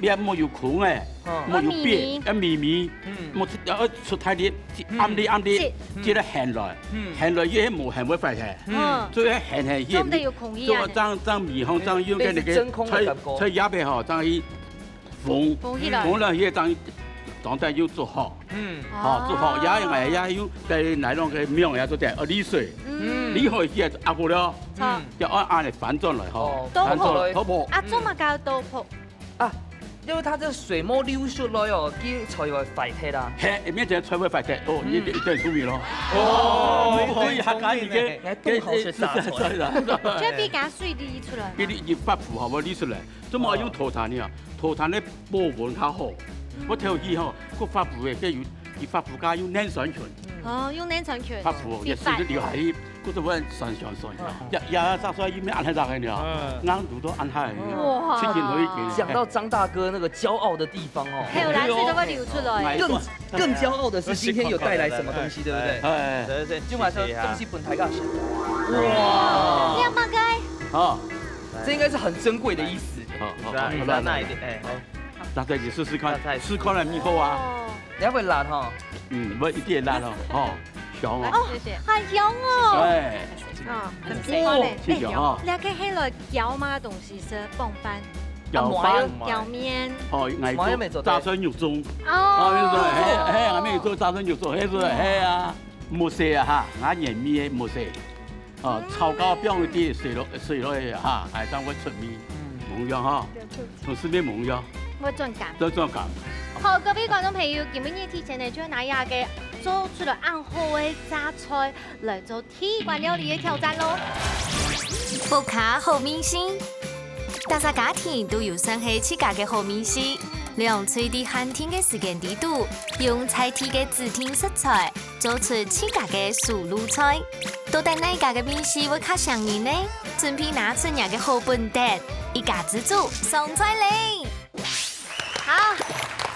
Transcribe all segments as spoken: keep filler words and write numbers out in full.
邊無有空誒，嗯。無有邊，愛密密。愛密密，嗯。無出，愛出大力，嗯。暗力暗力，嗯。這个掀來，嗯。掀來，佢無掀會壞忒。嗯。嗯。所以掀起去，做毋得有空氣啊。做正，正密好，正用該个，類似真空个感覺。在，在下背吼，正去封，封起來。封了，佢正當然又做好。嗯。吼，做好，哦。也用，也用該nylon个網也做得，哦，瀝水。嗯。瀝好佢也壓好了，嗯。就按，按呢反轉來吼，哦。反轉來，倒烰。倒烰。啊，做麼个倒烰？ 啊，因為佢這水無流出來哦，佢菜會壞忒啊。嘿，一面前菜會壞忒，哦，嗯。你一定聰明咯。哦，哦，所以客家人个，你懂好食雜菜。係，係，係，係。就比較水瀝出來嘛。佢，佢發麩吼，會瀝出來，做麼用塗炭呢？塗炭个保溫較好。嗯。𠊎頭去吼，該發麩个，該有，佢發麩加用乳酸菌。哦，用乳酸菌。發麩，去發。也係流下去。 故所會酸酸酸，嗯。也，也炸出來又無恁好食个呢，嗯。硬度都恁好个呢，哇。切切可以嘅。講到張大哥那個驕傲的地方哦，還有藍水都會流出來。哎，更，更驕傲的是今天有帶來什麼東西，對不對？哎。對，對，對，今晚說東西分大家食。哇。這樣麼个？好。這應該是很珍貴的意思。好，好，是啊，好，你拿一點，哎，好。拿再去試試看，拿再去。試看了以後啊。哦。你要不要辣哈？嗯，我一點辣哦，吼。 香哦。哦，謝謝。好香哦。哎。啊，很香哦。謝謝哦。這個係來攪麼个東西係傍飯？攪飯。啊，攪麵。哦，𠊎做炸酸肉粽。哦。哦，係，係，係，𠊎乜做炸酸肉粽，係，係啊。無色啊哈，𠊎原味个無色。哦，炒到放一滴水落，水落去哈，哎，正會出味。嗯。無樣哈。 同時變無樣。會轉鹹。會轉鹹。好，各位觀眾朋友，今晡日提前呢，就拿這個做出來恁好个榨菜來做第一關料理个挑戰咯。屋下好味緒，逐隻家庭都有算係自家个好味緒，兩隊在限定个時間裡肚，用在地个指定食材， 做出自家个手路菜。到底哪一家个味緒會較餳人呢？準備拿出若个好本事，一家之煮上菜咧！好，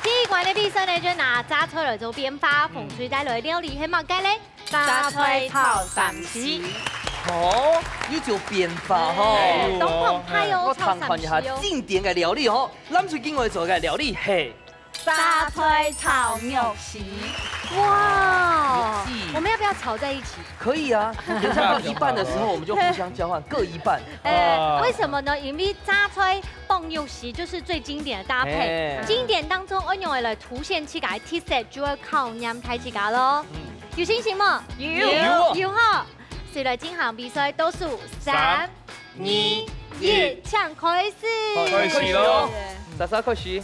第一關个比賽呢，就拿榨菜來做變化，紅隊帶來个料理係麼个咧？榨菜炒三色。哦，有種變化吼。哎，當澎湃哦，我炒三色哦。看一下經典个料理吼，藍隊今晡日做个料理係 榨菜炒肉絲。哇，肉絲。我們要不要炒在一起？可以啊，等一下到一半的時候，我們就互相交換，各一半。哎，啊。為什麼呢？因為榨菜傍肉絲就是最經典的搭配。哎。經典當中，愛仰般來凸顯自家个特色，就愛考驗大自家咯。嗯。有信心無？有。有。有吼。所以來進行比賽，倒數三、三、二、一，請開始。好，開始咯。莎莎開始。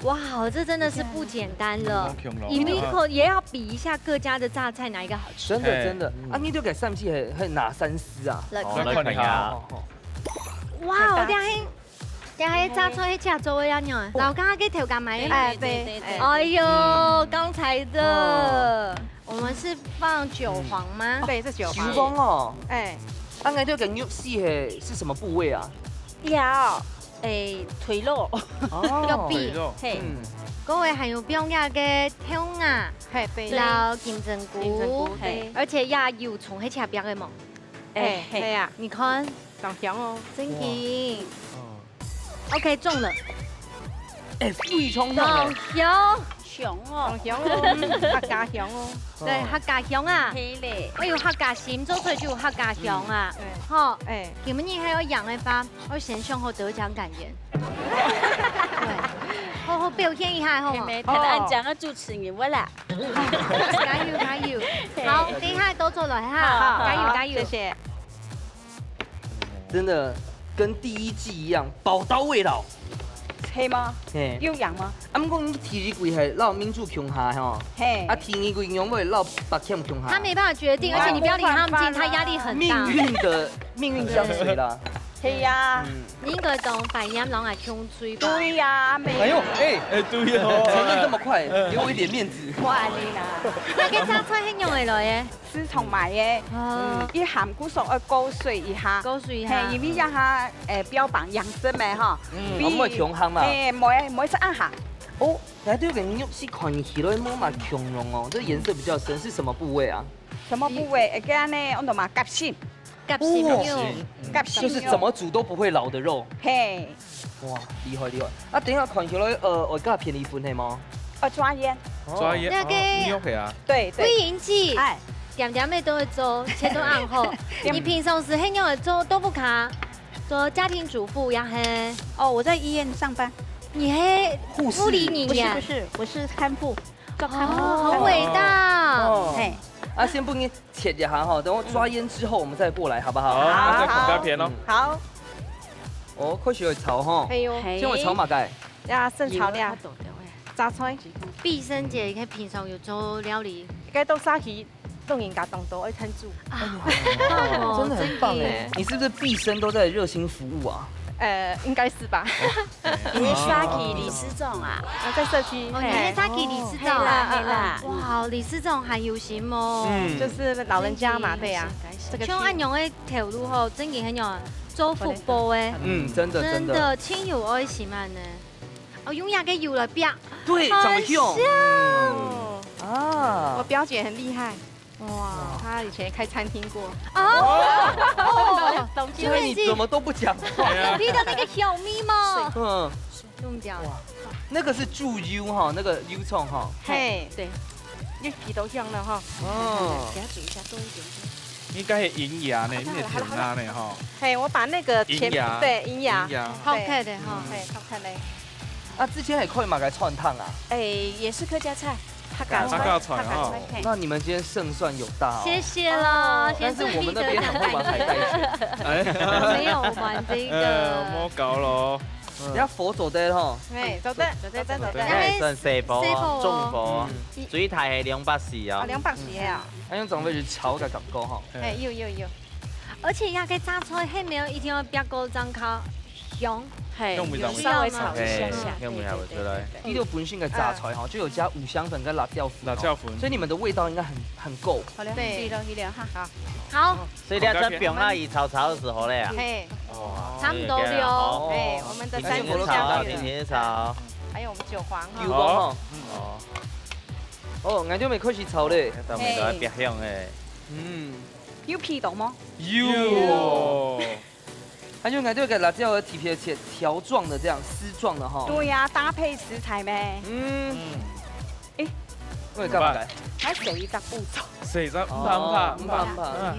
哇，這真的是不簡單了。嗯，很強咯。你們可也要比一下各家的榨菜哪一個好吃。真的，嘿。真的。嗯。啊，你這个三色係，係哪三色啊？來看。哦，來看一下。好，好，好。哇，這下，這下榨菜係自家做个啊，你看。哦。老家个頭家買个。哎，對，對，對，對。哎喲，剛才的。哦。 我們是放韭黃嗎？嗯。對，是韭黃。韭黃哦。哎。啊，𠊎這个肉絲係，是什麼部位啊？腰，哎，腿肉。哦。腰髀，腿肉。嘿。嗯。各位還有放這个豆芽，嘿，對。摎金針菇，金針菇，嘿。而且也有蔥，係切片个無？哎，哎，嘿。係啊。你看。當香哦。真香。哇。哦。 OK，中了。哎，非常香哎。好香。香哦。好香哦，嗯，客家香哦。對，哦。客家香啊。係咧。哎喲，客家心做出來就有客家香啊。嗯，對。吼，哎。今晡日還有贏个話，𠊎先想好得獎感言。對，好好表現一下，好無？妹妹，她的安講个主持人，我啦。加油，加油。好，等一下都做了哈。好，好，加油，加油。謝謝。 真的跟第一季一樣，寶刀未老。係嗎？嘿。有影嗎？啊，毋過你第一季係摎明珠共下吼。嘿。啊，第二季仰會摎百謙共下。他沒辦法決定，而且你不要理他，我們今天他壓力很大。命運的，命運相隨啦。係呀。嗯。你應該當懷念摎𠊎共 水吧。對呀，妹。哎喲，哎。哎，對哦。承認這麼快，給我一點面子。我恁樣啦。該个榨菜係仰般來个？市場買个，哦。嗯，佢鹹，故所愛過水一下。過水一下。嘿，因為這下，誒，標榜養生个吼。嗯，比，哦，毋會傷鹹嘛。嘿，毋會，毋會傷鹹。哦，該對个肉絲看起來無麼強壯哦，這顏色比較深，是什麼部位啊？什麼部位？誒，該恁樣，安到嘛，夾心。夾心肉。哦，嗯，夾心肉。就是怎麼煮都不會老的肉。嘿。哇，厲害厲害！啊，等一下看起來，呃，會加便宜分係嗎？呃，抓煙。哦。抓煙，那個哦，你有配啊？對，對。桂英姐，哎。點點乜都會做，切到恁好。你平常時係仰會做豆腐乳？做家庭主婦也係？哦，我在醫院上班。你係護士？護理人員？不是，不是，我是看護，做看護。哦，好偉大哦。哦。嘿。啊，先分你切一下哈，等我抓煙之後，我們再過來，好不好？好，那再看該片哦。嗯。好。哦，開始會炒哈。哎喲。嘿。先會炒麼个？呀，先炒了。榨菜。碧生姐，你看平常有做料理？該都早起，老人家當多，愛趁煮。啊，真的很棒哎。真的。你是不是畢生都在熱心服務啊？呃，應該是吧。你係社區理事長啊？啊，在社區，哦，你係社區理事長啊？嘿啦，嘿啦。哇，理事長還有心哦。嗯。就是老人家嘛，對呀，這個區。像恁樣个頭路吼，真个很有做福報哎。嗯，真的，真的。真的，真有愛心啊呢。哦，用那個油來煸。對，長得像。很像。嗯。啊。我表姐很厲害。 哇，她以前開餐廳過。哦，哦，因為你怎麼都不講話？對啊。隔壁的那個小咪嘛。嗯。用掉。哇，那個是豬油哈，那個油蔥哈。嘿，對，越皮都香了哈。哦。給它煮一下，多一點點。應該係銀芽呢，好了，你个甜啊呢哈。嘿，我把那個前，銀芽。對，銀芽。銀芽。對。好看的哈。嗯。嘿，好看的。 啊，之前還開麼个川湯啊？哎，也是客家菜，客家菜，客家菜哦。客家菜，嘿。那你們今天勝算有大哦。謝謝啦，哦。但是我們那邊很會玩海帶卷。哎。沒有玩這個。呃，莫搞咯。人家佛祖的吼。哎，做得，做得，做得。做得。哎，算細火哦，細火哦。中火哦，嗯。最大係兩百四哦。哦，兩百四啊。嗯。哎，用長輩去炒个感覺吼。哎，有，有，有。而且那個榨菜還沒有一定要煸過正較 香。嘿，用味道。有稍微炒一下下。嘿，用味道出來。對，對，對，對，對。第六本身个榨菜哈，嗯。就有加五香粉跟辣椒粉哦，辣椒粉。所以你們的味道應該很，很夠。好了，對。去了，去了哈。好。好。所以你要在放那裡炒炒的時候嘞啊。嘿。哦，差不多了哦。哦。哎，我們的三色香油。你先炒，你先炒。還有我們韭黃哈。有黃哈。哦。哦，𠊎就沒開始炒嘞。咱們都要煸香哎。嗯。有味道嗎？有。有。 還有𠊎兜个辣椒个特別切條狀的這樣絲狀的哈。對呀，搭配食材咩。嗯。嗯。誒，會幹嘛？還少一隻步驟。少一隻，毋怕，毋怕，哦，毋怕，毋怕。嗯。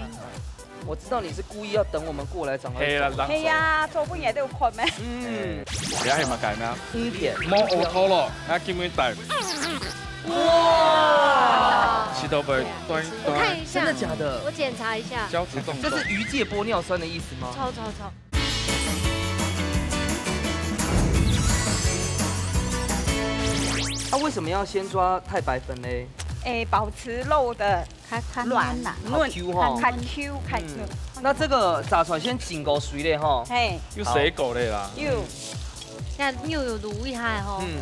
我知道你是故意要等我們過來，正來做。係啦，人手。係呀，做分人都有看咩。嗯。這係麼个咩？五片。無芋頭咯，啊，今日帶。 哇！試到會斷一斷。我看一下，真的假的？我檢查一下。膠質凍凍。這是魚介玻尿酸的意思嗎？臭，臭，臭。啊，為什麼要先抓太白粉嘞？誒，保持肉的較，較軟啦，好Q吼。嫩，較，較Q，較嫩。嗯。那這個炸出來先浸過水咧吼。嘿。有洗過咧啦。有。該肉有滷一下吼。嗯。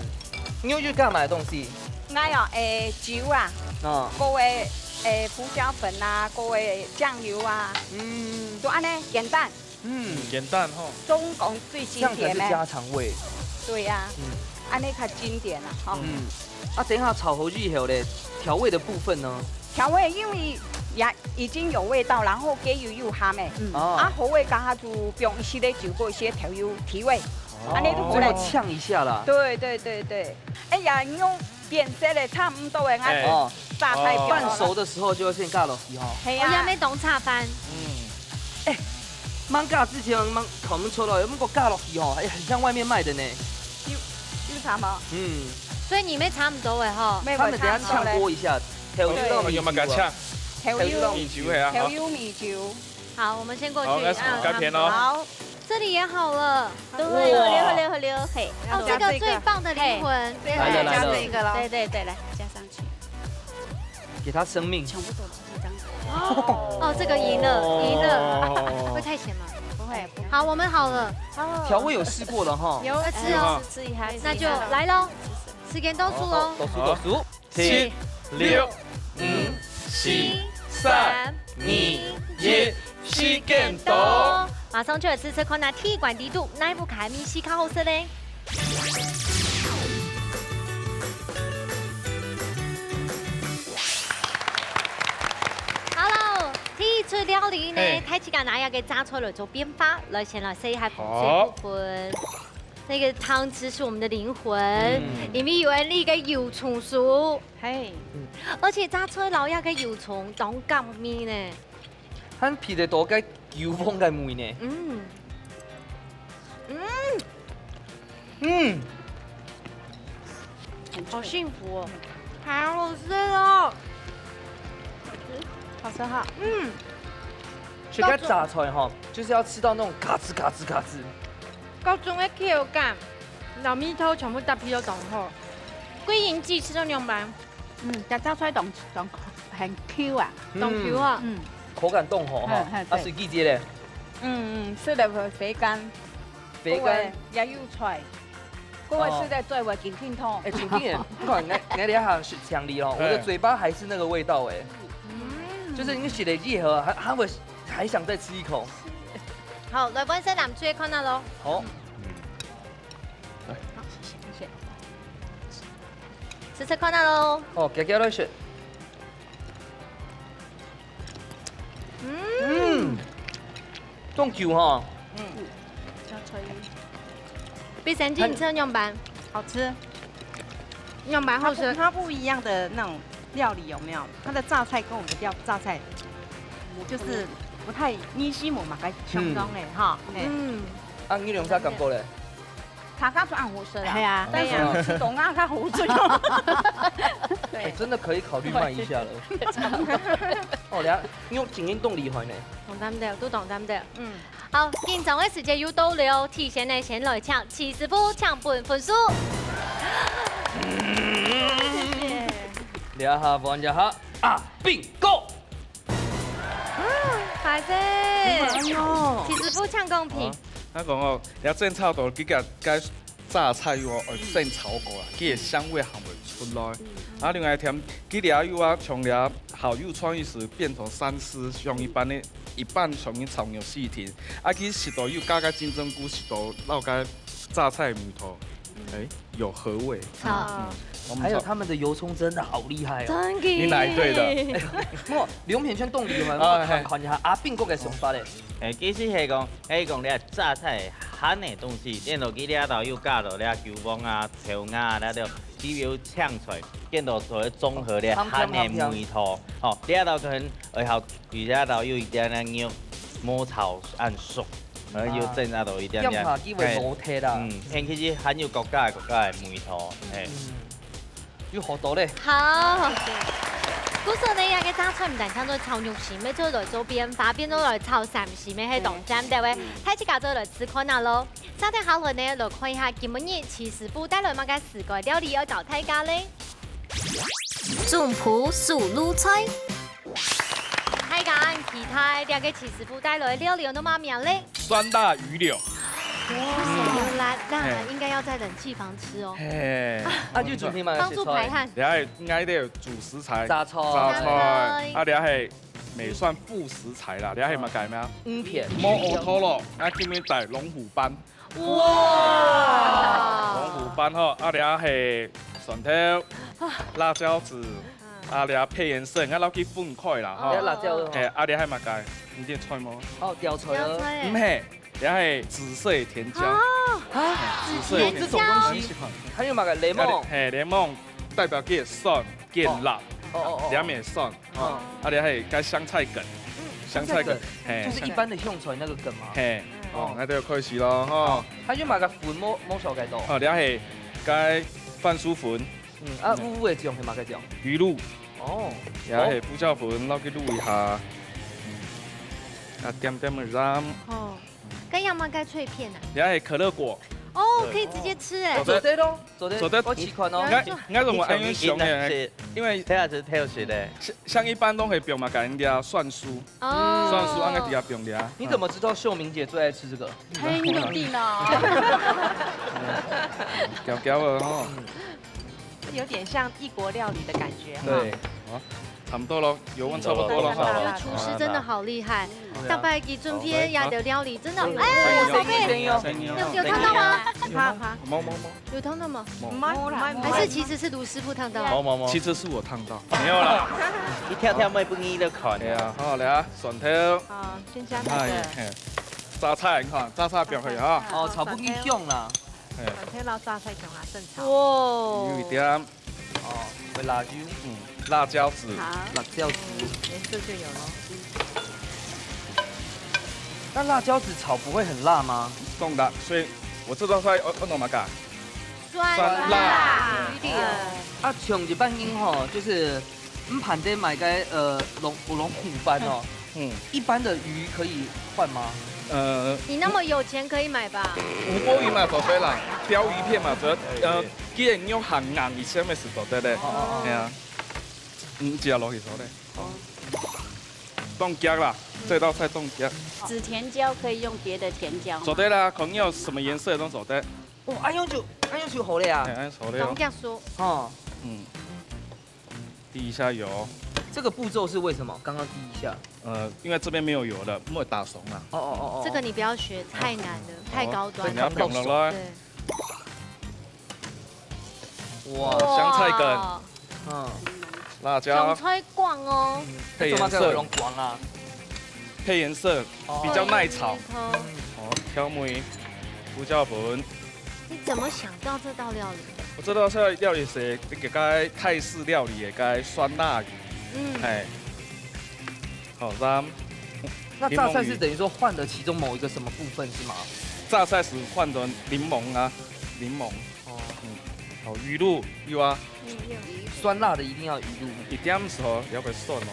牛肉加麼个東西？𠊎哦，誒，酒啊，哦。過个，誒，胡椒粉啊，過个醬油啊，嗯。就恁呢，簡單。嗯。簡單吼。中國最經典的。這樣才是家常味。對呀，嗯。恁呢較經典啦，吼。嗯。啊，等一下炒好以後咧，調味的部分呢？調味因為也已經有味道，然後雞油又鹹誒，嗯。哦。啊，好味加下就放一些个酒，過一些調油提味，哦。恁呢就好了。這麼嗆一下啦。對，對，對，對。哎呀，你用變色了，差不多誒，哎。哦。炸菜哦。半熟的時候就要先加落去吼。係啊。哦，也沒懂炒飯。嗯。哎，吂加之前吂看毋出來，如果加落去吼，哎，很像外面賣的呢。有，有差嗎？嗯。所以你們差不多誒吼。沒有，他們等一下嗆鍋一下，差不多。調油到米酒啊。對。有麼个嗆？調油，米酒係啊。調油米酒。 好，我們先過去，好，那是啊，該片咯。好，這裡也好了。對，哇。好了，好了，好了，嘿。哦，這個最棒的靈魂。嘿，對，來了，來了。加這個咯。對，對，對，來，加上去。給它生命。全部都是這樣子。哦，這個贏了，贏了。哦。會太鹹嗎？不會，不會。好，我們好了。哦。調味有試過了哈。有，要吃哦。試，試一下，那就來咯，試一下。時間倒數哦。好，倒數，倒數。 七、六、五、四、三、二、一，時間到。馬上就來試試看啊，鐵罐底肚，哪一款个味緒較好食咧？Hello，第一組這料理呢，嘿。大自家拿一個榨菜來做變化，來先來試一下紅水部分。好。那個湯汁是我們的靈魂，嗯。因為有恁呢个油蔥酥。嘿。嗯。而且榨菜撈一个油蔥當甘味呢。還配得到該油飯个味呢。嗯。嗯。 嗯，好幸福哦，好好吃哦，好吃哈。嗯，食个榨菜吼，就是要吃到那種嘎吱嘎吱嘎吱。各種个口感，老味道全部搭配到當好。桂圓雞翅到仰般？ 嗯，這炸出來當，當很Q啊。當Q啊。嗯。口感當好哈。嘿，嘿，啊，對。水雞姐咧？嗯，嗯，食了會肥甘。肥甘。不會，也有菜。不會哦。食得最會緊緊痛。哎，請聽，你看，你，你這下是強力哦，我的嘴巴還是那个味道哎。嗯。就是你食了以後，還，還會，還想再吃一口。好，來，換先藍隊看下咯。好。嗯。來。好，謝謝，謝謝。 試試看啊咯。哦，遽遽來食。嗯。嗯，當Q哈。嗯。加菜。比三金吃仰般？好吃。仰般好吃？它不，它不一樣的那種料理有沒有？它的榨菜跟我們的料，榨菜就是不太，你是無嘛，該相當的哈。嗯。嘿。嗯。啊，你兩儕感覺咧？ 他剛出暗胡荪啦，係啊。但是你吃懂啊，他胡荪。對。哎，真的可以考慮賣一下了。哦，等下，因為今天凍梨環呢。當擔得，都當擔得。嗯。好，緊張个時間又到了，提前呢，先來請徐師傅請分分數。謝謝。這下換一下阿兵哥。 啊，歹勢。哎喲。徐師傅請講評。啊，𠊎講哦，這煎炒到佢个，个榨菜哦，愛先炒過啊，佢个香味還會出來。啊，另外添，佢這又啊，從這好又創意時變成三絲，像一般的，一般像炒肉絲定，啊，佢食到又加个金針菇，食到落个榨菜味道。 哎，有合味。好。嗯，還有他們的油蔥真的好厲害哦。真的。你哪一隊的？哎，不，劉品軒凍梨環，啊，我看，看一下阿兵哥个想法咧。哎，其實係講，係講這榨菜鹹个東西，變到佢這兜又加到這韭黃啊、蔥啊，那兜佢有青菜，變到做綜合這鹹个味道。哦，這兜可能，哎，好，佢這兜有一點點肉，無炒恁熟。 呃，有增加到一點點。點下佢會無忒啦。嗯，但其實還有各家各家个味道，嘿。嗯，有好多咧。好。故所呢，這个榨菜毋單淨做炒肉絲，乜做來做變化，變做來炒三絲，乜係當讚，對毋對？大自家做來試看下咯。續等下來呢，來看一下今晡日徐師傅帶來麼个時个料理愛教大家咧。總舖手路菜。 大家恁期待，這个徐師傅帶來个料理有麼个名咧？酸辣魚柳。哇，酸辣，那應該要在冷氣房吃哦。嘿，啊，就準備嘛，幫助排汗。這下應該得有主食材，榨菜。榨菜。啊，這下係美算副食材啦，這下係麼个咩？魚片。無芋頭咯，啊，今日帶龍虎斑。 哇！龍虎斑吼，啊，這係蒜頭、辣椒籽，啊，這配顏色，𠊎摎佢分開啦，吼。這辣椒哦。嘿，啊，這係麼个？你知菜無？哦，吊菜哦。吊菜。毋係，這係紫色甜椒。啊，紫色甜椒。這種東西，還有麼个？檸檬。嘿，檸檬代表佢个酸、佢个辣，哦，哦，哦。兩面酸。 哦，啊，這係該香菜梗，嗯，香菜梗，香菜梗，嘿，就是一般的香菜那個梗嘛。嘿，哦，哦。該就開始咯，吼。還有麼个粉無，無紹介到？哦，這係該番薯粉。嗯，啊，烏烏个醬係麼个醬？魚露。哦。這係胡椒粉，摎佢滷一下。嗯。啊，點點个鹽。哦。 該仰般个脆片啊？這係可樂果。哦，可以直接吃哎。做得咯，做得，做得。我試看哦。𠊎，𠊎認為恁樣想个，因為這樣子挑食的。像，像一般都會放嘛，加一點酸素，哦。酸素恁樣底下放的啊。你怎麼知道秀明姐最愛吃這個？還有你有訂哦。攪攪了吼。有點像異國料理的感覺哈。對。好。差不多咯，油溫差不多咯。差不多。廚師真的好厲害，嗯。大伯佢準備个料理真的，哎，寶貝，有燙到嗎？有燙到嗎？有燙到嗎？無，無啦。還是其實是盧師傅燙到？無，無，無。其實是我燙到。沒有啦。一條條尾不宜的款。對啊，好，來啊，蒜頭。好，先加那個。哎，嘿。榨菜，你看，榨菜放下去啊。哦，炒不起香啦。嘿。蒜頭撈榨菜香啊，正炒。哇。有一點。 哦，會辣椒。嗯，辣椒籽。好。辣椒籽。嗯，顏色就有了。那辣椒籽炒不會很辣嗎？當辣，所以我這道菜，哦，哦，那麼嘎。酸辣。酸辣。嗯。啊，像一般人吼，就是，嗯，飯店買个，呃，龍，龍虎斑哦。 嗯。一般的魚可以換嗎？呃，你那麼有錢可以買吧？吳郭魚嘛，做得啦，鯛魚片嘛，做得，呃，既然你有行硬一些，乜係做得个。哦，哦，哦。係啊。嗯，接落去做得。哦。當遽啦，這道菜當遽。紫甜椒可以用別的甜椒嗎？做得啦，看你要什麼顏色都做得。哦，恁樣就，恁樣就好了呀。哎，恁樣好了喲。當遽熟。哦。嗯。 滴一下油。這個步驟是為什麼？剛剛滴一下。呃，因為這邊沒有油了，莫打鬆啊。哦，哦，哦，哦。這個你不要學，太難了，太高端了。哦，你要放落來。對。哇。香菜梗。哇。嗯。辣椒。香菜梗哦。配顏色。做麼个會用梗啊？配顏色，哦。比較耐炒。配顏色。哦，調味，胡椒粉。 你怎麼想到這道料理？我這道菜料理係一個該泰式料理个該酸辣魚。嗯。哎。好，三。那榨菜是等於說換了其中某一個什麼部分是嗎？榨菜係換成檸檬啊，檸檬。哦。嗯。好，魚露，有啊。嗯，有。酸辣的一定要魚露。一點時候，也會酸哦，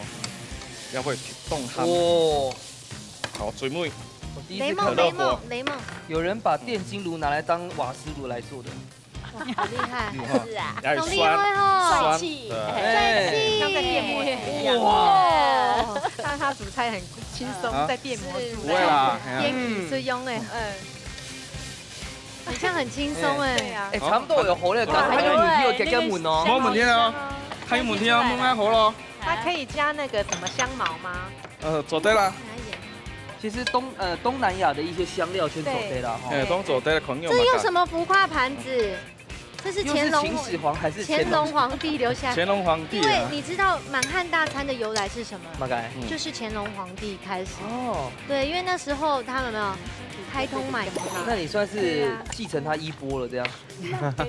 也會凍鹹。哦。 好，最尾。我第一次看到。檸檬，檸檬，檸檬。有人把電金爐拿來當瓦斯爐來做的。哇，好厲害。有哈。是啊。要酸，好厲害哦。酸，帥氣。對。哎。帥氣。像在電鍋煮一樣。哇。看他煮菜很輕鬆，啊？在電鍋煮。是。不會啦，哎呀。煙氣是用的。嗯。你這樣很輕鬆哎。對啊。哎，差不多有好了，剛剛還有問題有加加問哦。無問題啊，還有問題啊，問啊好了。它可以加那個什麼香茅嗎？ 呃，做得啦。其實東，呃，東南亞的一些香料全做得啦，對。吼。哎，都做得，可能有嘛。這用什麼浮誇盤子？這是乾隆，又是秦始皇還是乾隆？乾隆皇帝留下來。乾隆皇帝啊。因為你知道滿漢大餐的由來是什麼？大概。嗯。就是乾隆皇帝開始。哦。對，因為那時候他有沒有開通滿族嘛？那你算是，對啊。繼承他衣缽了，這樣。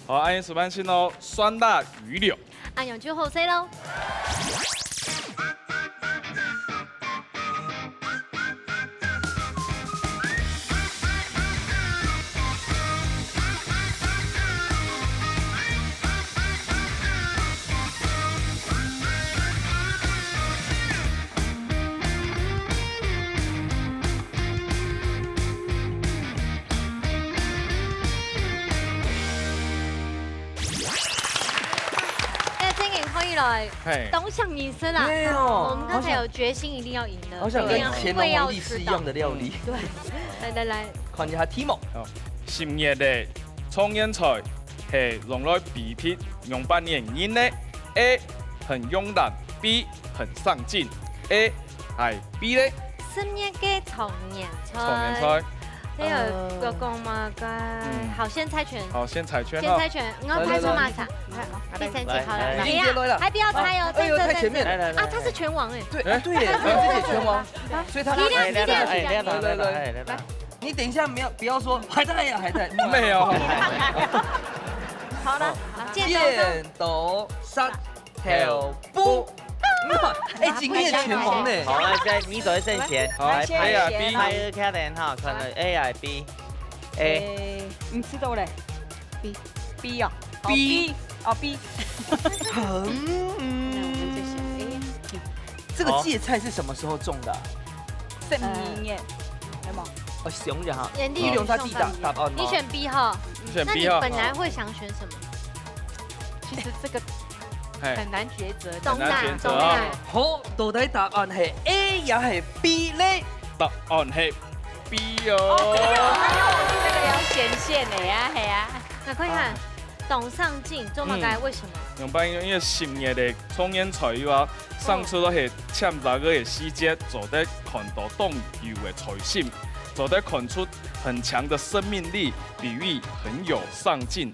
好，恁樣示範先哦，酸辣魚柳。 恁樣就好勢囉。哎，真的可以了，嘿。當像女生啊。對哦，我們剛才有決心一定要贏的，好想跟乾隆皇帝吃一樣的料理。對，來，來，來。看一下題目。好，十月个狀元菜係用來比拼樣般个人呢？A，很慵懶，B，很上進，A， 係B咧？十月个狀元菜。狀元菜。這有，呃。有講麼个？嗯。好，先猜拳。好，先猜拳哦。先猜拳，我猜出麼个？來，來，來。第三題，好了，來，來。來，已經接落來了。不要，還不要猜哦，啊，哎呦，在這，太前面。在這。來，來，來，啊，他是拳王哎。對，哎，對耶，他是拳王。他是拳王。所以他，力量，力量，力量。來，來，來，來，來。你等一下沒有，不要說，還在呀，還在。沒有。好了，好，剪刀石頭布。 頭布。哎，今天的拳王呢？好，來，現在你走在正前，好，來，A啊，B。拍个卡等哈，看了A啊，B。A。哎，你知道嘞？B，B哦。哦，B。B。哦，B。很，嗯。那我們就選A。這個芥菜是什麼時候種的啊？十二月，有沒有？哦，想一下哈。原地一龍他自己答，答案嗎？你選B哈。你選B哈。那你本來會想選什麼？其實這個 嘿。很難抉擇的。很難抉擇哦。當難，當難。好，到底答案係A也係B咧？答案係B哦。哦，對哦，這個要顯現的呀，係啊。那快看，啊。當生趣，做麼个？嗯。為什麼？仰般？因為十月个重陽菜又啊，上出到係扦雜个時節，做得看到當有个菜心，做得看出很強的生命力，比喻很有上進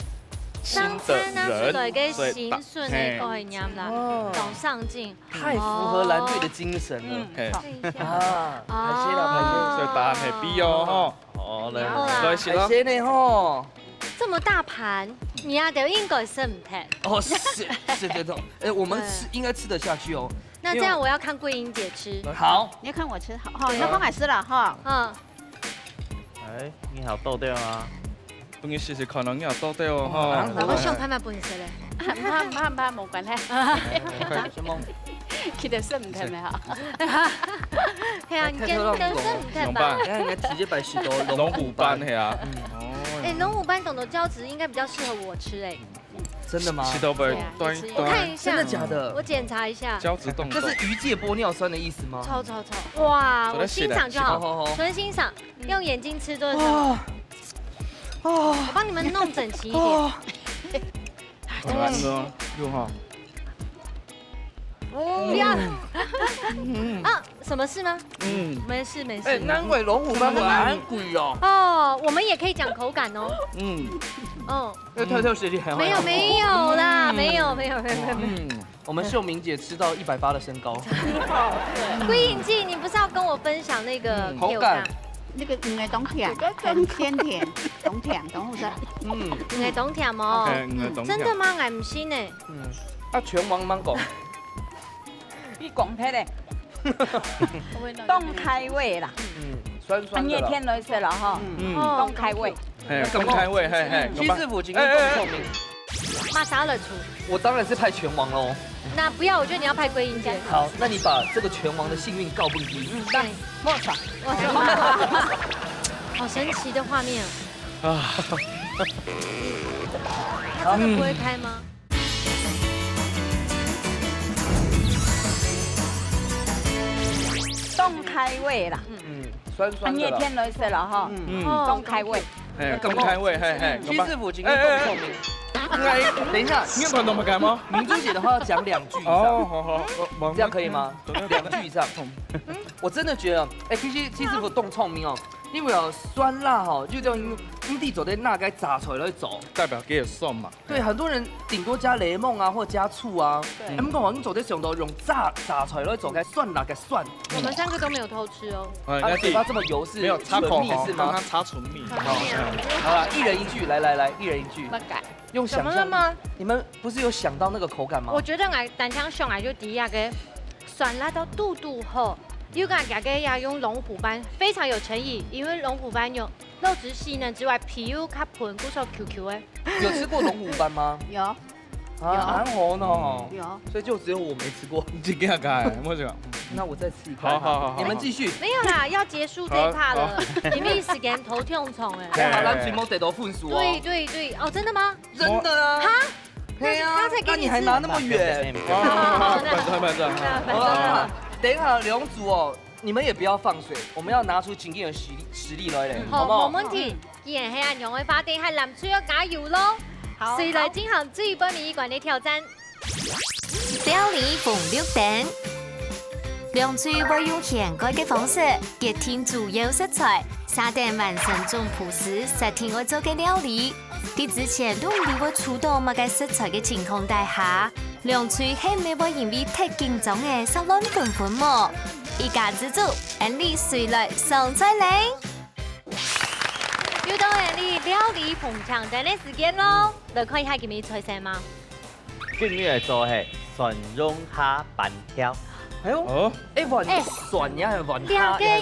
心的人。上餐拿出來个新鮮个概念啦，所以大，嘿。當生趣。太符合藍隊的精神了。嗯，嘿。好。啊，哦。海鮮啦，海鮮。所以答案係B哦，吼。好嘞。好啦。來，是咯。海鮮呢，吼。這麼大盤，你啊，就應該食毋忒。哦，是，是這種。哎，我們吃，對。應該吃得下去哦。那這樣我要看桂英姐吃。因為好。你要看我吃，好，好，對。你要看我吃了哈。嗯。哎，你好鬥掉啊。分佢試試看咯，你好鬥掉哦，吼。啊，我想看下本事咧。毋怕，毋怕，毋怕，無關係。OK。記得食毋忒个哈。係啊，你記得食毋忒吧。哎，你看直接擺許多龍虎斑，龍虎斑，係啊。嗯。哦。哎，龍虎斑懂得膠質應該比較適合我吃哎。真的嗎？吃到飽，對啊，對，也是有。我看一下，真的假的？我檢查一下。膠質凍凍。這是魚介玻尿酸的意思嗎？臭，臭，臭。哇，我欣賞就好，好，好，好。純欣賞，用眼睛吃做得。哦。哦。我幫你們弄整齊一點。哦。好難哦，又哈。不要。嗯。啊，什麼事嗎？嗯。沒事，沒事。哎，難怪龍虎斑會恁貴哦。哦，我們也可以講口感哦。嗯。哦。要挑挑選選，沒有，沒有啦，嗯。沒有，沒有，沒有，沒有，沒有。嗯。我們秀明姐吃到一百八的身高。桂英姐，你不是要跟我分享那個，嗯，口感。那個魚个當甜，很鮮甜，當甜，當好食。嗯。魚个當甜哦。哎，魚个當甜。真的嗎？𠊎毋信呢。嗯。啊，全王芒果。你講忒咧。當開胃啦。嗯，酸酸的啦。熱天來食啦，吼。嗯。當開胃。嘿，當開胃，嘿，嘿。七師傅今天當聰明。哎，哎，哎。麼儕來出？我當然是派拳王嘍。那不要，我覺得你要派桂英姐。好，那你把這個拳王的幸運告訴你。嗯，來，對。莫吵。哇，好神奇的畫面啊。啊。它真的不會開嗎？ 當開胃啦。嗯，酸酸的啦。啊，熱天來食啦，吼。嗯。當開胃。嘿，當開胃，嘿，嘿。七師傅今天當聰明。哎，等一下，你有看到沒？明珠姐的話要講兩句以上。哦，好，好，好，這樣可以嗎？好。兩句以上。我真的覺得，哎，其實七師傅當聰明哦，因為哦，酸辣吼，就叫你，你做得拿該雜菜來做。代表佢个酸嘛。 對，很多人頂多加檸檬啊，或加醋啊。對。哎，毋過𠊎做得想到用炸，炸出來做个酸辣个酸。我們三個都沒有偷吃哦。哎，啊，那是嘴巴這麼油是沒有，擦口紅，唇蜜是嗎？剛剛擦唇蜜。唇蜜啊。好，好啦，一人一句，來，來，來，一人一句。不敢。用想像，怎麼了嗎？你們不是有想到那個口感嗎？我覺得𠊎單淨想啊，就第一個酸辣到肚肚吼，又講這個要用龍虎斑，非常有誠意，因為龍虎斑有 肉質細嫩之外，皮又較賁，故所Q Q个。有吃過龍虎斑嗎？有。啊，有。蠻好呢。有。所以就只有我沒吃過。你自己看看，我講。那我再吃一塊。好，好，好，好。你們繼續。沒有啦，要結束這一part了，好，好。因為時間頭忒長了。哎，好，咱全部得到分數哦。對，對，對，哦，真的嗎？真的啊。哈？對啊，那你還拿那麼遠。那你還拿那麼遠。好，好，好，好，反正，反正。好了，好了，等一下兩組哦， 你們也不要放水，我們要拿出真正个實力，實力來咧，嗯。好，好不好？無問題。既然係恁樣个話，等下藍隊愛加油咯。好，所以來進行最尾一關个挑戰。料理紅綠燈。兩隊會用掀蓋个方式，決定主要食材，續等完成總鋪時，設定愛做个料理。在之前，都毋知會出到麼个食材个情況底下， 兩隊係毋係會因為忒緊張而煞亂紛紛無？一家之煮，恁樣水來上菜咧！又到恁樣料理紅綠燈个時間咯，來看一下今日菜色嘛。今日來做係蒜蓉蝦粄條。哎喲，哦。哎，粄，哎，蒜呀，粄蝦，這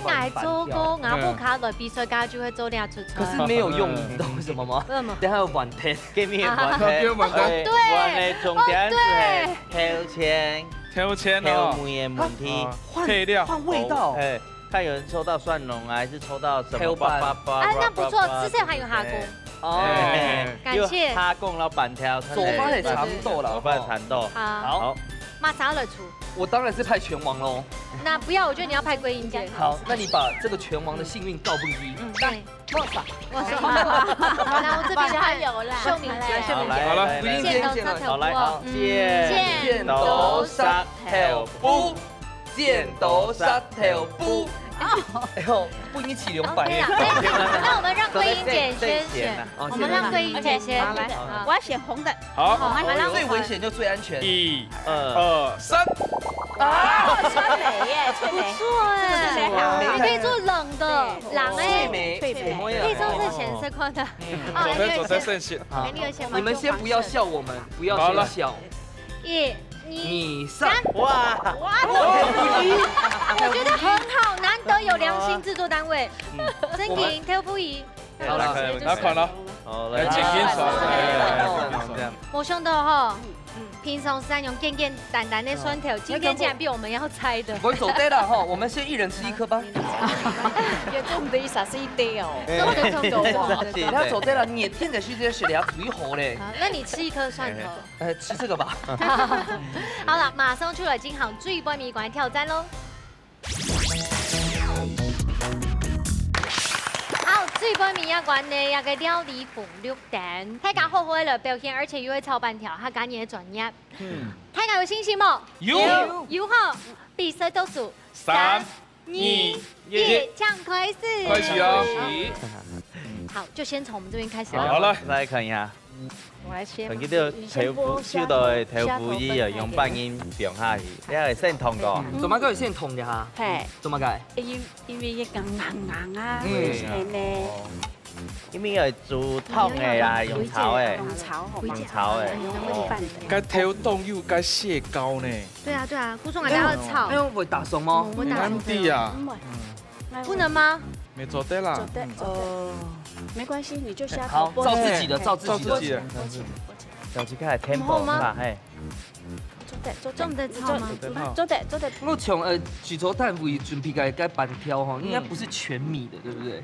個𠊎做過，也粄條。𠊎屋下來比賽，家就會做這出菜。可是沒有用，你知道為什麼嗎？為什麼？等下有粄條。 今日个問題，啊，今日問題。哎，對。問題重點就係，哦，對。挑錢，挑錢哦。挑味个問題。啊，配料。換，換味道。哎，看有人抽到蒜蓉啊，還是抽到什麼，挑粄。叭叭叭叭，哎，那不錯，叭叭叭，至少還有蝦公。哎。哦。哎，感謝。有蝦公摎粄條，做法係差不多啦，做法差不多。吼。好。好。麼儕來出？我當然是派拳王咯。那不要，我覺得你要派桂英姐。好，那你把這個拳王的幸運交分佢。嗯，對。我說，我說，然後這邊就換秀敏姐。秀敏姐。好，來，來，來，來。桂英姐先來。剪刀石頭布哦。好，來，好，嗯。剪刀石頭布。 剪刀石頭布。哎呦，不一定起兩百耶。OK啦，那我們讓桂英姐先選，哦，我們讓桂英姐先。好，來。好。我要選紅的。好。好，來，來。最危險就最安全。一、二、三。啊！春梅耶，春梅。不錯哎，這個是誰好？你可以做冷的，對。冷哎。翠梅，翠梅。可以做這顯色款的。嗯。啊，做得，做得，謝謝。好。你有選嗎？你們先不要笑我們，不要先笑。好了。一、 二、三。哇！哇，我覺得很好，難得有良心製作單位。嗯。真贏，豆腐姨。好了，來，來看了。好，來，請舉手。哎，請舉手。這樣。無想到吼，平常時恁樣簡簡單單的蒜頭，今天竟然比我們要猜的。毋會做得啦吼，我們先一人吃一顆吧。也做毋得一儕食一塊哦。哎，做得，做得，做得。你看做得啦，熱天个時節食了最好咧。好，那你吃一顆蒜頭。 呃，吃這個吧。好了，馬上就來進行最尾一關挑戰咯。好，最尾一關呢，這個料理紅綠燈，大家好好來表現，而且又會炒粄條，客家人个專業。嗯。大家有信心無？有。有。有吼，比賽倒數。三、三、二、一，請開始。開始哦。好，就先從我們這邊開始啊。好，來。來看一下。 我來先嘛。看這個豆腐，你先剝蝦頭，收到个豆腐乳啊，蝦頭用半斤放下去，你還會先燙過？嗯。做麼个會先燙一下？嘿。做麼个？因，因為佢講硬硬啊，嗯。係呢。哦。因為愛煮燙个啊，用炒个。用炒吼，用炒个。用粄个。該豆腐乳該細膏呢。對啊，對啊，顧總還要炒。哎呦，會打爽嗎？嗯，會打爽。毋會。毋會。毋能嗎？ 沒做得啦。做得，嗯。做得。呃。沒關係，你就下好，口播。照自己的，照自己的。照自己的。小雞看tempo嘛，嘿。做得，做得。做得炒嗎？做得，做得。我想，呃，製作單位準備个，个粄條吼，應該不是全米的，對不對？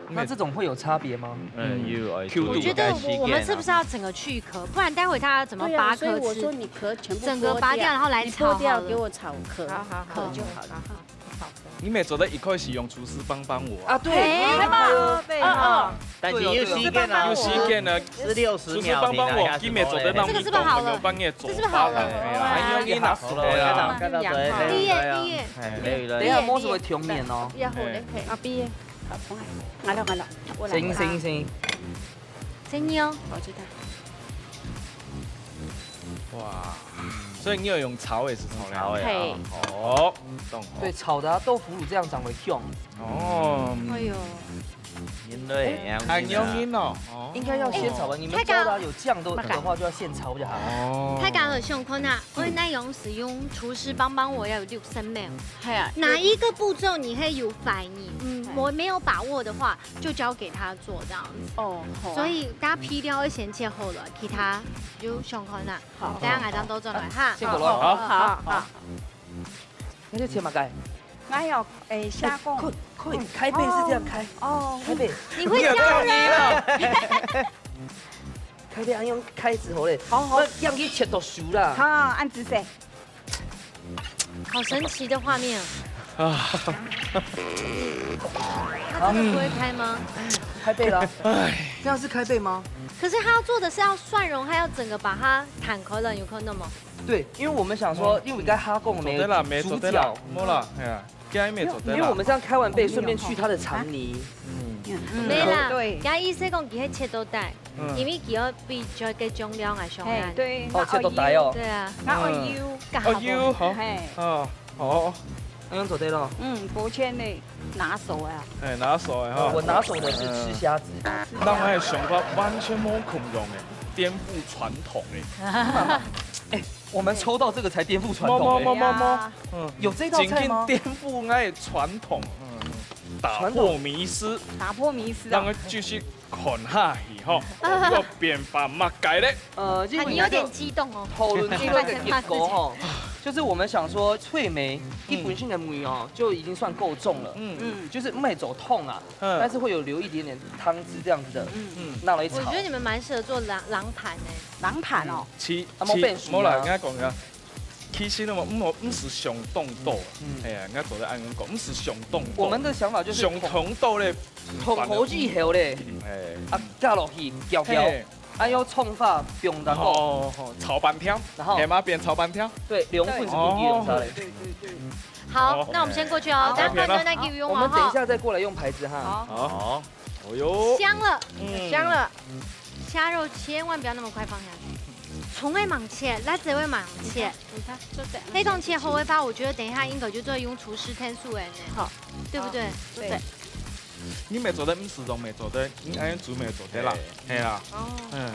那這種會有差別嗎？嗯，有，有。我覺得我，我們是不是要整個去殼？不然待會他要怎麼拔殼吃？對啊，所以我說你殼全部剝掉，整個拔掉，然後來炒好了。你剝掉給我炒殼，好，好，好。殼就好了。好，好。 你乜做得一開始用廚師幫幫我啊？啊，對，哎，對，對，對。哦，哦。但是有時間啊，有時間啊，是六十秒，廚師幫幫我，你拿下去。佢乜做得讓你動，這個是不是好了？我有幫你做法了，這是不是好了？哎呀，哎呀，你拿手了呀。這樣，這樣，這樣。第一頁，第一頁。哎，對，對。等一下，摸什麼條面哦？要好嘞，嘿。啊，畢業。好，重來。來了，來了，我來。行，行，行。真的哦。我知道。哇，所以你有用炒的是炒料？炒的啊。嘿。哦，懂哦。對，炒的啊，豆腐乳這樣才會香。 哦，哎呦。原來恁樣啊。哎，恁樣哦，哦。應該要先炒吧，哎，你們教的啊，有醬的，的話就要現炒就好。哦。大家好，想看啊，我那用使用廚師幫幫我要有六十秒。係啊。哪一個步驟你會有反應？嗯，我沒有把握的話，就交給他做這樣子。哦，好啊。所以大家皮料要先切好了，其他就想看啊。好。等下𠊎正倒轉來哈。辛苦了。好，好，好。 那就切嘛，該。哎喲，哎，蝦公。快，快，開背是這樣開。哦。開背。你會教人？開背，哎，用開指頭嘞。好，好。那這樣去切到熟啦。好，恁仔細。好神奇的畫面啊！啊。他真的不會開嗎？開背了。哎。這樣是開背嗎？可是他要做的是要蒜蓉，他要整個把它攤開了，有看到嗎？ 對，因為我們想說，嗯。因為該蝦公沒做得啦，沒做得啦，主角。無啦，係啊，該乜做得啦。因為我們這樣開完背，順便去它的腸泥。嗯。嗯。無啦，對。佢意思講佢係切到大，嗯。因為佢要比較个重量啊，上岸。嘿，對，哦，切到大哦。對啊。那愛油。嗯。愛油，好。嘿。哦，好。恁樣做得咯。嗯，勾芡嘞。 拿手啊。哎，拿手的哈。我拿手的是吃蝦子。嗯。那我的想法完全無共樣哎，顛覆傳統哎。哎，我們抽到這個才顛覆傳統哎。無，無，無，無，無。對啊。嗯。有這道菜嗎？真正顛覆𠊎的傳統，嗯，打破迷思。傳統。打破迷思啊。讓佢繼續看下去吼，有變化麼个咧？呃，啊，你有點激動哦。討論出來个結果吼，就是我们想说，脆梅一本身的梅哦，就已经算够重了，嗯，就是毋會做湯啊，嗯，但是會有留一點點湯汁這樣子的，嗯，拿來炒。我覺得你們蠻適合做冷，冷盤欸。冷盤哦。其，啊，無變形啊。其，無啦，應該講个，其實呢，毋好，毋使想當多，嗯，哎呀，應該做得恁樣講，毋使想當多。我們的想法就是想當多咧，同好以後咧，哎，啊，加落去攪攪，嘿，啊，用蔥花放落去，哦，哦，炒粄條，然後，嘿嘛，變炒粄條。對，兩份是不一樣的嘞。哦。對，對，對。好，哦，那我們先過去哦，哎，等下看看那個用完哈。我們等一下再過來用盤子哈。好。好。哦喲。香了，嗯，香了。蝦肉千萬不要那麼快放下去，蔥愛慢慢切，辣椒愛慢慢切。你看，你看，做得。黑糖切好个話，我覺得等一下應該就做用廚師天使个呢，好，對不對？對。對。你乜做得，毋使用乜做得，你恁樣煮乜做得啦，嘿。係啊，哦。嗯。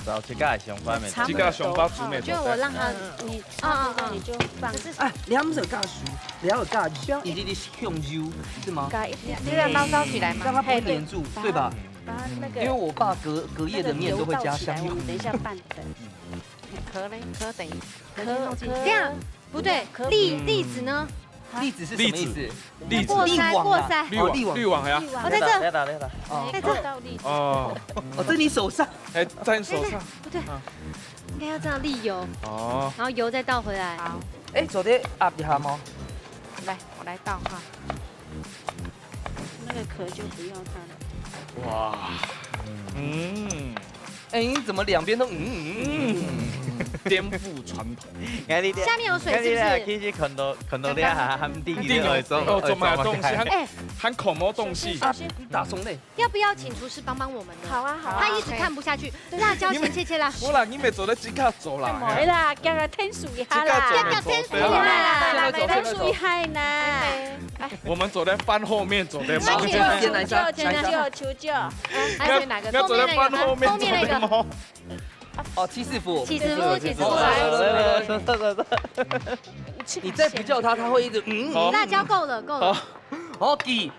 照自家个想法乜做得。自家个想法煮乜做得。就我讓他，嗯，你差不多你就放。啊，你還毋使加水，你還有加，你這裡是用油，是嗎？加一點。這個包裝起來嘛。讓它不會黏住，嘿，對。對吧？把它那個，因為我爸隔，隔夜的麵都會加香油。那個油倒起來，我們等一下拌。對。殼嘞？殼等於，殼，殼。這樣，不對，殼。栗，栗子呢？栗子是什麼意思？栗子。過篩，過篩。哦，網啊。過筛。哦，在這。哦，在這。哦。哦，在你手上。哎，在你手上。不對，不對。啊。應該要這樣瀝油。哦。然後油再倒回來。好。哎，做得壓一下嗎？來，我來倒哈。那個殼就不要它了。哇，嗯。哎，你怎麼兩邊都嗯嗯嗯嗯？顛覆傳統。下面有水是不是？其實看到，看到你還，還，還，哦，做麼个東西？還，哎，還看無東西？啊，打鬆嘞。 要不要請廚師幫幫我們呢？好啊，好啊。他一直看不下去，辣椒先切切啦。無啦，你乜做得自家做啦。無啦，叫佢天使一下啦。自家做，叫天使一下啦。天使一下呢。我們做得飯後面做得嗎？求救，求救，求救。還有哪個？要做得飯後面做得嗎？後面那個。哦，七師傅。七師傅，七師傅。來，來，來，來，來，來。你再不叫他，他會一直，嗯，嗯。辣椒夠了，夠了。好，OK。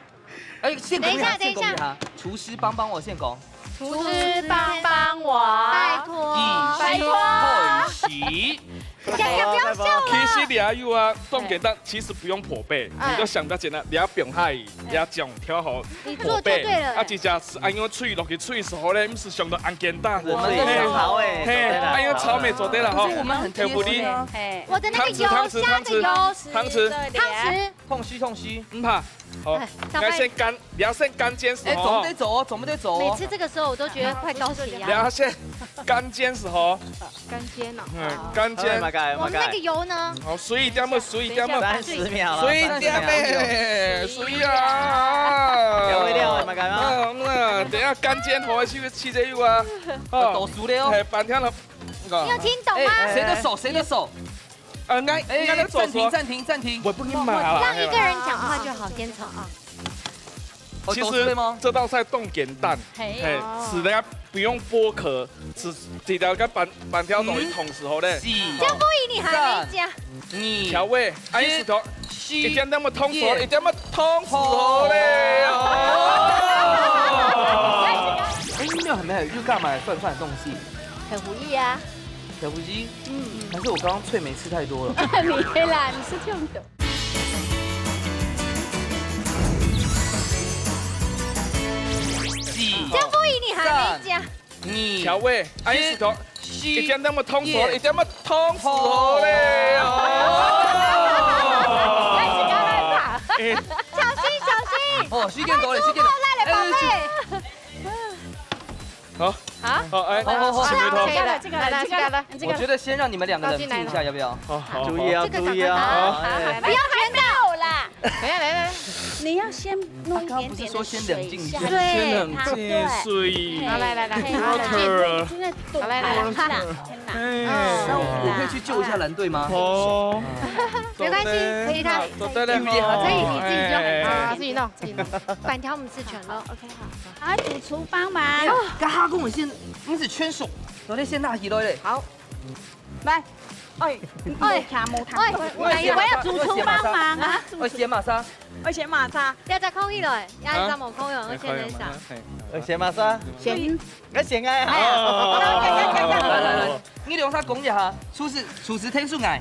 哎，先等一下，等一下，先等一下。廚師幫幫我，先講。廚師幫幫我。拜託。一，拜託。二，一。講，講，不要笑了。其實你還有啊，重點，但其實不用破背，哎。你就想到簡單，你要放下去，你要講調好，你做就對了。破背，啊，直接係恁樣炊落去炊熟好咧，毋使想到恁簡單。我們的想好欸，嘿，做得啦。哎喲，炒麵做得了哈。可是我們很貼心啊。嘿。我的那個湯匙，湯匙，湯匙，湯匙。湯匙。湯匙。 痛死，痛死。毋怕。好，哎，小白。你要先乾，你要先乾煎係吼。哎，做毋得做哦，做毋得做哦。每次這個時候我都覺得快高血壓。你要先乾煎係吼。乾煎哦。嗯，乾煎。哎，麼个，我們那個油呢？好，水一點嘛，水一點嘛。三十秒了，水一點嘛，三十秒。水啊。了，了，麼个嘛？啊，那等一下乾煎好，係不是試一下有啊？哦，倒熟了哦。哎，半天了。你有聽懂嗎？哎，誰的手？誰的手？ 呃，應該，哎，應該在做什麼？暫停，暫停，暫停。我不給你罵了，讓一個人講話就好，先從啊。哦，其實都是嗎？這道菜當簡單，嘿。嘿，哦。係人家不用剝殼，係，係大家半，半條東西同時候咧。嗯。是。江波姨，你還沒講。三，二，調味，哎，一，石頭，四，一點那麼通熟，一。一點那麼通熟咧，哦。哎，你們有沒有，又幹嘛蒜蒜的東西？豆腐乳啊。 豆腐乳？嗯。還是我剛剛脆梅吃太多了？沒啦，你是這樣的。四，江波姨，你還沒講。三，二，調味，哎，一，石頭，四，一點那麼通熟，一。一點那麼通熟咧，哦。哎。小心，小心。哦，時間到了，時間到了。來了，寶貝。哎，好。 好，好，哎，好，好，好。請回頭。這個了，這個了，來，來，這個了，這個了。我覺得先讓你們兩個冷靜一下，要不要？好，好，好。注意啊，這個趕快拿。注意啊。好，好，好，哎。不要全倒啦。沒有，沒有，沒有。你要先弄一點點的水下去。啊，剛剛不是說先冷靜一下？先冷靜，對。水。好，來，來，來，好，冷靜。現在堵，好，來，來，來。好了，好了，天哪。哎。那我可以去救一下藍隊嗎？哦。沒關係，可以，他，做得了，做得了。可以，你自己用，哎。啊，自己弄，自己弄。粄條毋使全了。好，OK，好。 啊，主廚幫忙。哎呀，剛剛跟我先，毋使全熟，有那先拿起來咧。好，來，哎，哎，卡木卡，哎，我，我，我要主廚幫忙啊。我先馬上。我先馬上。不要再空氣了，哎，要一張毛空了，我先等一下。我先馬上。先，我先哎。哦。來，來，來，你兩儕講一下，廚師，廚師聽出來。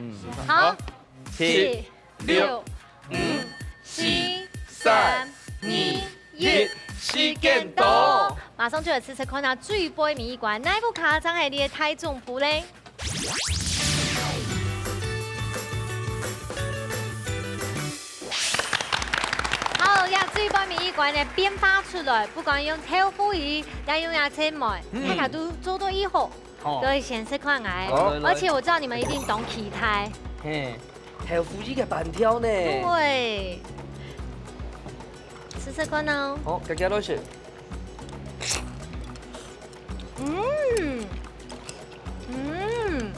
嗯，好，七、六、五、四、三、二、一，時間到。馬上就來試試看啊，最尾尾一關，哪一部卡正係你个大丈夫咧？ 好，這最尾尾一關呢，變化出來，不管用豆腐乳，也用這青梅，嗯。大家都做到以後，好。都會先食看來。好。而且我知道你們一定當期待。嘿，豆腐乳个粄條呢？對。試試看哦。好，大家都食。嗯，嗯，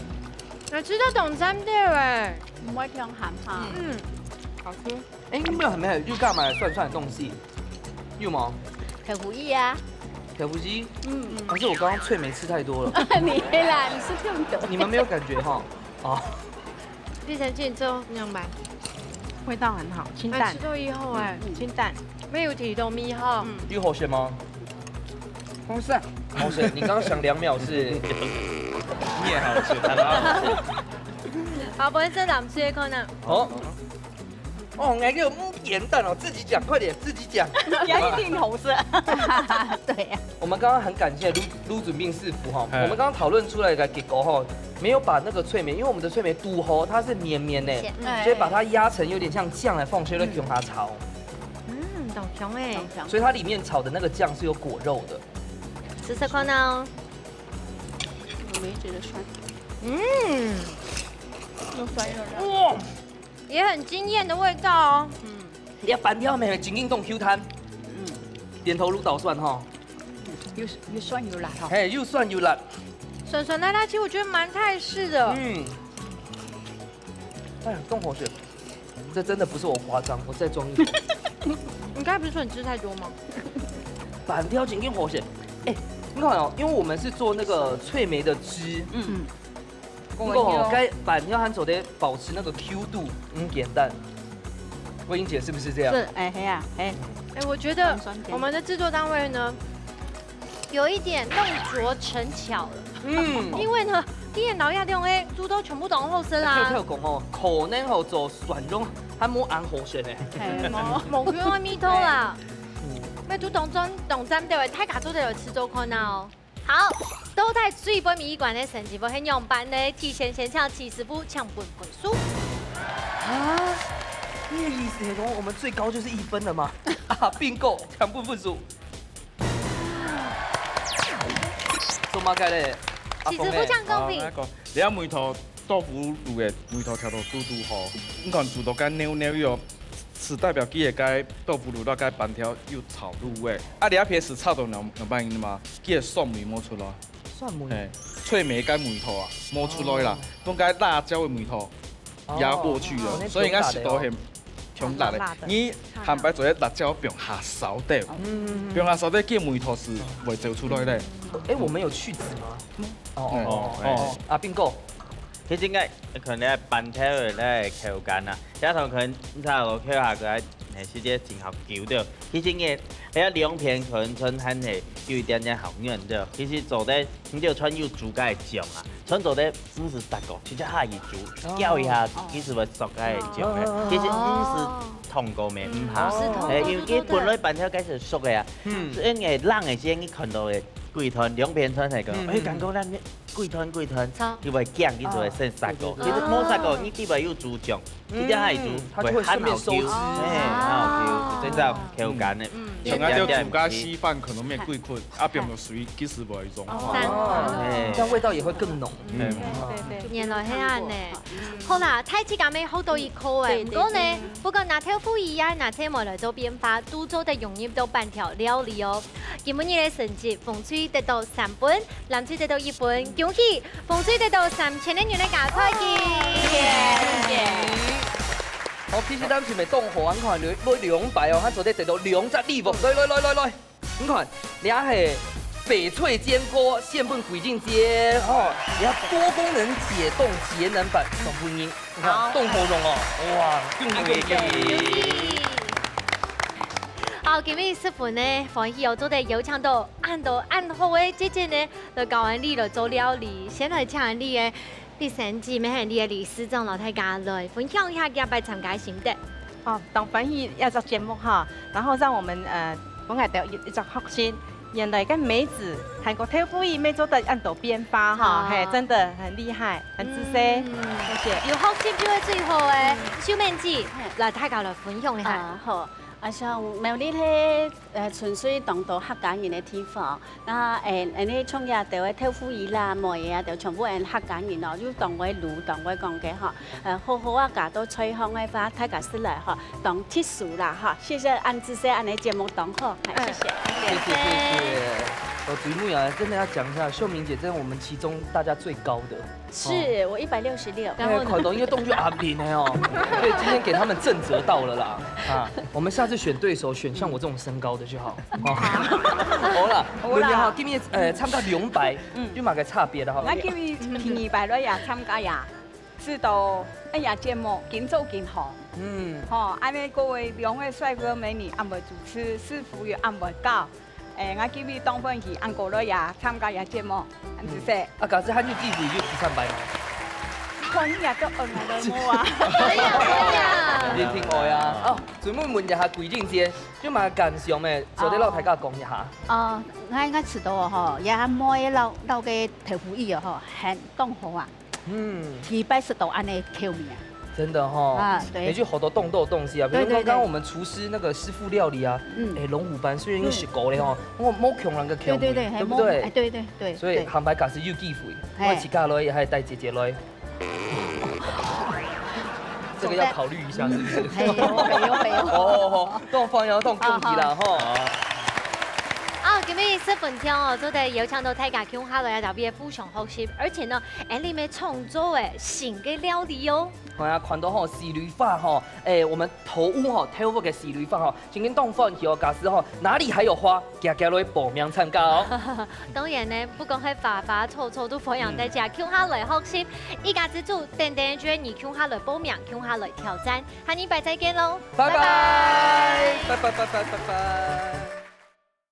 我吃到當讚的哎。毋會忒鹹哈。嗯，好吃。 哎，你們有沒有就幹嘛酸酸的東西？有嗎？豆腐乳啊。豆腐乳？嗯。還是我剛剛脆梅吃太多了？你啦，你是中毒。你們沒有感覺哈？哦。綠茶菌之後那樣吧。味道很好，清淡。哎，吃到以後哎，嗯，清淡。沒有提到米哈。嗯。有好吃嗎？好吃啊。好吃，你剛剛想兩秒是？你也好吃，他好吃。好，不會是藍色的可能。好。 哦，哎，這个不简单哦，自己讲，快点，自己讲。也一定好吃。對呀。我们刚刚很感谢盧，盧准斌师傅哈，嗯。我们刚刚讨论出来的结果哈，没有把那个脆梅，因为我们的脆梅堵好，它是绵绵的，是，嗯。所以把它压成有点像酱来放，所以在用它炒。嗯，當香哎。當香。所以它里面炒的那个酱是有果肉的。試試看哦。我没觉得酸。嗯。又酸又辣。哇！ 也很惊艳的味道哦。嗯。你个粄條味真正當Q彈。嗯。點頭如捣蒜哈。又，又酸又辣哈。嘿，又酸又辣。酸酸辣辣，其實我覺得蠻泰式的。嗯。哎呀，更好吃。这真的不是我夸张，我再装一口。你刚才不是说你吃太多吗？粄條真正好吃。哎，你看哦，因为我们是做那个脆梅的汁，嗯。 不過哦，該粄條還做得保持那個Q度，嗯，簡單。桂英姐是不是这样？是，哎，嘿啊，哎，哎，我觉得酸酸甜。我们的制作单位呢，有一点弄拙成巧了。嗯。因为呢，今天老爷用的猪都全部都好吃啦。跳跳讲哦，可能好做蒜蓉，还冇恁好食呢。嘿，冇，冇用个味道啦。嗯。那猪当中，当站对位，大家做得有吃做看啊哦。 好，到底最尾一关个成绩會係仰般呢？提前先請徐師傅請分分數。啊，你的意思是说我们最高就是一分了吗？啊，并购，抢分分数。做么个嘞？阿峰欸，徐師傅請公平。好，我講，你个梅頭豆腐乳个梅頭調到嘟嘟好，你看煮到該黏黏个哦，是代表佢个該豆腐乳到該粄條有炒入味。啊，你个皮是炒到兩兩半音嘛？ 佢个蒜味無出來。蒜味？嘿，脆梅該味道啊，無出來啦，哦。分該辣椒个味道壓過去了，哦，所以應該食到很強辣的。辣辣的。你坦白做，辣椒放較少點，嗯。放較少點，佢个味道是會走出來的。哎，我们有去籽吗？哦，哦，哦，哦，哦，啊，并购。其实应该可能粄條个口感啊，加上可能你知道，口下个，哎，时间真好久的。其实应该 哎呀，兩片可能春還係有一點點好軟的，其實做得你就穿有煮个醬啊，穿做得毋係殺過，直接下去煮，哦。攪一下，哦。其實會熟个醬个。哦。其實毋係燙過个，嗯。毋怕。毋係燙過。哎，因為佢本來粄條該係熟个啊，嗯。所以你冷个時間你看到个，歸團兩片穿係个，嗯。哎，感覺咱 歸團歸團，炒。佢會驚，佢就會先殺過。哦。其實無殺過，你底背有煮醬，嗯，直接下去煮，它就會順便收汁。會很好Q，哎，很好Q，哦。真正口感的，嗯。像該就煮个稀飯，可能面歸睏，啊，變到水，其實會融化。哦。哎。这样味道也会更浓。嗯。对，对，对。原來係恁呢。好啦，大自家乜學到一課欸，对，毋過呢，对，对。不管拿豆腐乳啊，拿青梅來做變化，都做得融入到粄條料理哦。 今晡日个成績，紅隊得到三分，藍隊得到一分，恭喜紅隊得到三千个銀个加菜金。謝謝。好，其實咱前面當好，你看，你兩擺哦，佢做得得到兩隻禮物。來，來，來，來，來，你看，這係翡翠煎鍋，獻分桂英姐，吼，這多功能解凍節能版，送分你。 你看，好。凍好用哦，哇，恭喜恭喜恭喜！恭喜！好，今日十分呢，歡喜哦，做得邀請到恁多恁好个姐姐呢，來教𠊎俚來做料理。先來請𠊎俚个李先生，乜係𠊎俚个理事長，摎大家來分享一下佢這擺參加个心得。哦，當歡喜這隻節目哈，然後讓我們，呃，分𠊎兜一，一隻學習，原來个梅子還過豆腐乳乜做得恁多變化哈，哦。嘿，真的很厲害。 很仔細。嗯。謝謝。有學習就係最好个。嗯。秀敏姐，嘿。來，大家來分享一下。啊，好。啊，像苗栗係，呃，純粹當多客家人个地方。那，誒，恁呢像這兜个豆腐乳啦、梅仔啊，都全部係客家人哦，又當會滷、當會講个吼。呃，好好啊，加到菜項个話，大家食來吼，當特殊啦吼。謝謝恁仔細恁呢節目當好，哎，謝謝。謝謝，謝謝。哦，最尾啊，真的要講一下，秀敏姐真的我們其中大家最高的。 是，我一百六十六。然後呢？哎，看到應該動作壓力呢哦。對，今天給他們震懾到了啦。啊，我們下次選對手，選像我這種身高的就好。哦。好啦，好啦。問你哈，今日，呃，參加兩擺，嗯。有麼个差別的哈？𠊎今日第二擺來也參加呀，知道，哎呀，節目緊做緊好。嗯。吼，恁呢各位兩位帥哥美女，恁會主持，師傅又恁會教。 誒，𠊎今日當歡喜，恁過來也參加這節目，恁仔細。嗯。啊，假使還有機會，有第三擺嗎？看你也都愛來無啊？可以啊，可以啊。一定愛啊！哦，最尾問一下桂英姐，有麼个感想咩？做得摎大家講一下。哦，𠊎，𠊎試著吼，這梅仔摎，摎个豆腐乳哦吼，很當好啊。 嗯。第一擺食到恁呢口味啊。真的吼。啊，對。也就好多凍凍東西啊，比如說剛剛我們廚師那個師傅料理啊，對，對，對。嗯。哎，龍虎斑雖然有食過了吼，嗯。我無共樣个口味，對，對，對，對不對？哎，對，對，對，所以對。下擺假使有機會，嘿。我自家來，還帶姐姐來。這個要考慮一下，是不是？嘿，有有有有。哦，當歡迎，當恭喜啦，吼。好，好。啊，今日所以十分鐘哦，做得邀請到大家共下來啊，特別互相學習，而且呢，𠊎俚乜創造誒新个料理哦。哎呀，看到吼，四蕊花吼，哎，我們頭屋吼，頭屋个四蕊花吼，真經當歡喜哦。假使吼，哪裡還有花，遽遽來報名參加哦。當然呢，不管係花花草草，都歡迎大家共下來學習。一家之煮，等等就你共下來報名，共下來挑戰。下禮拜再見嘍，拜拜，拜拜，拜拜，拜拜。